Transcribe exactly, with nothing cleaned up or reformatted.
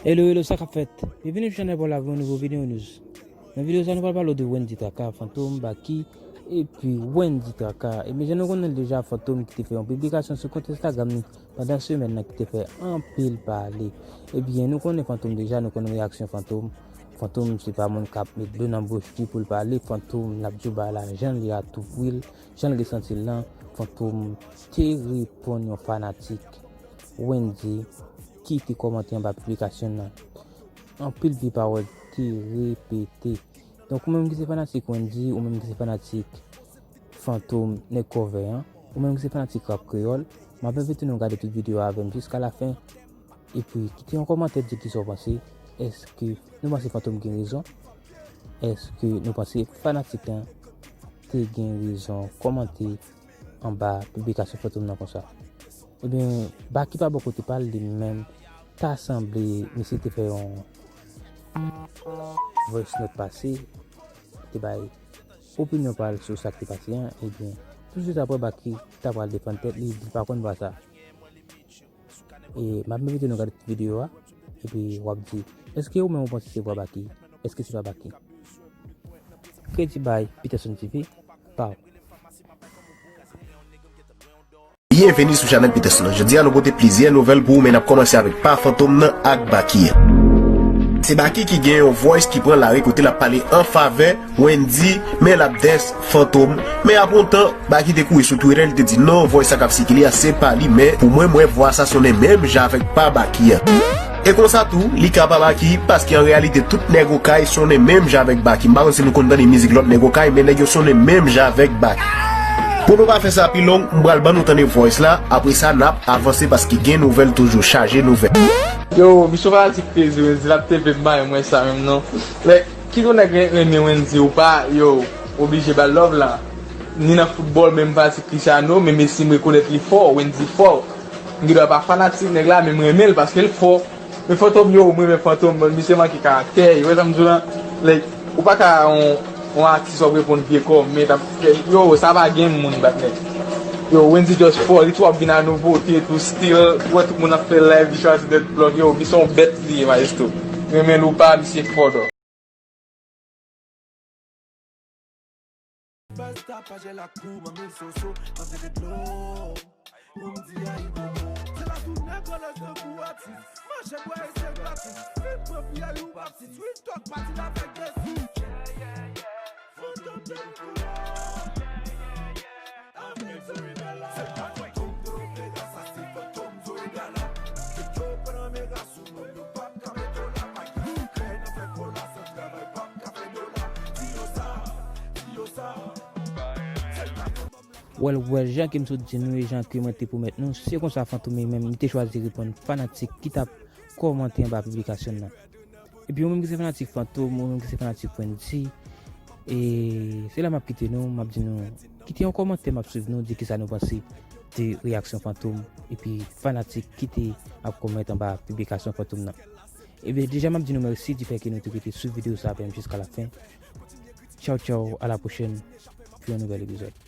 Hello, hello, sa k ap fèt? Byenvini sou chanèl pa w la pou yon nouvo videyo news. Nan videyo sa, nou pral pale w de Wendy Traka, Fantom, Baky, epi Wendy Traka. Ebyen, jan nou konnen l deja, Fantom ki te fè yon piblikasyon sou kont Instagram li pandan semèn nan ki te fè anpil pale. Ebyen, nou konnen Fantom deja, nou konnen reyaksyon Fantom. Fantom se pa moun k ap met dlo nan bouch li pou l pale. Fantom, l ap di w bagay la jan l ye a tou vre, jan l resanti l lan. Fantom te reponn yon fanatik Wendy ki te kòmante anba piblikasyon nan. Anpil vye pawòl te repete. Donk, ou menm ki se fanatik Wendy, ou menm ki se fanatik Fantom, nèg kò vè an, ou menm ki se fanatik rap kreyòl, m ap envite nou gade tout videyo a avè m jiska lafen. Epi, kite yon kòmantè, di kisa w panse. Èske nou panse Fantom gen rezon? Èske nou panse fanatik lan te gen rezon kòmante anba piblikasyon Fantom nan konsa? Ebyen, Baky pa bò kote pa l, li menm, ta sanble misye te fè yon voice note pase, te bay opinyon pa l sou sa k te pase an. Ebyen, touswit apre, Baky ta pral defann tèt li, li pa konn vwa sa. E m ap envite nou gade tout videyo a, epi w ap di, èske ou menm ou panse se vwa Baky? Èske se pa Baky? Kredi bay Peterson T V, pa w. Byenveni sou chanèl Peterson. Jodi a, nou pote plizyè nouvèl pou ou, men n ap kòmanse avèk pa Fantom nan ak Baky. Se Baky ki gen yon voice ki pran lari kote l ap pale an favè Wendy, men l ap dès Fantom. Men apre yon tan, Baky te kouri sou Twitter, li te di non, voice sa k ap sikile a se pa li, men pou mwen, m wè vwa sa sonnen menm jan avèk pa Baky an. E konsa tou, li ka pa Baky, paske an reyalite tout nèg Okay sonnen menm jan avèk Baky. M pa konn si nou konn tande mizik lòt nèg Okay, men nèg yo sonnen menm jan avèk Baky. Pou nou pa fè sa pi long, m pral ban nou tande voice la, apre sa n ap avanse paske gen nouvèl toujou, chaje nouvèl. Yo, misye fanatik T Z, Wendy l ap T V m bay mwen sa menm non. Like, kit ou nèg renmen Wendy ou pa, yo, oblije ba l love la. Ni nan foutbòl, men m fanatik Cristiano, men Messi m rekonèt li fò, Wendy fò. M gendwa pa fanatik nèg la, men m renmen l paske l fò. Men Fantom yo, m renmen Fantom, bon, misye manke karaktè, yo wè sa m di w lan? Like, ou pa ka yon, yon atis w ap reponn vye kòmè, t ap fè, yo, sa pa gen moun bat nèg. Yo, Wendy just fò, li tou ap vin a nouvote, tou still, ou wè tout moun ap fè live, li chwazi Deadblock, yo, misye yon bèt li ye, maestro. Renmen l ou pa, misye fò, dò. Basta pa jè lakou, manmi soso, nan vide dlo. Pou m di a imamo. Se la tou nèg kolèj tankou atis. Manchèt bwa e se gratis. Fin pran piyay ou baptis. Real talk pati la fèk desi. Fantom de koulè. Avèk Zoe Bella. Se pa Fantom de Opera, sa se Fantom Zoe Gala. Ke Joe pran nan men ras ou. Well, well, jan ke m sot di nou e jan ke mwen te pwomèt nou, se konsa Fantom li menm, li te chwazi reponn fanatik ki t ap kòmante anba piblikasyon nan. Epi ou menm ki se fanatik Fantom, ou menm ki se fanatik Wendy, e se la m ap kite nou, m ap di nou, kite yon kòmantè, m ap swiv nou, di kisa nou panse de reyaksyon Fantom, epi fanatik ki te ap kòmante anba piblikasyon Fantom nan. Ebyen, deja m ap di nou mèsi di fè ke nou te rete swiv videyo sa avè m jiska lafen. Tchaw, tchaw, a la pwochèn pou yon nouvèl epizòd.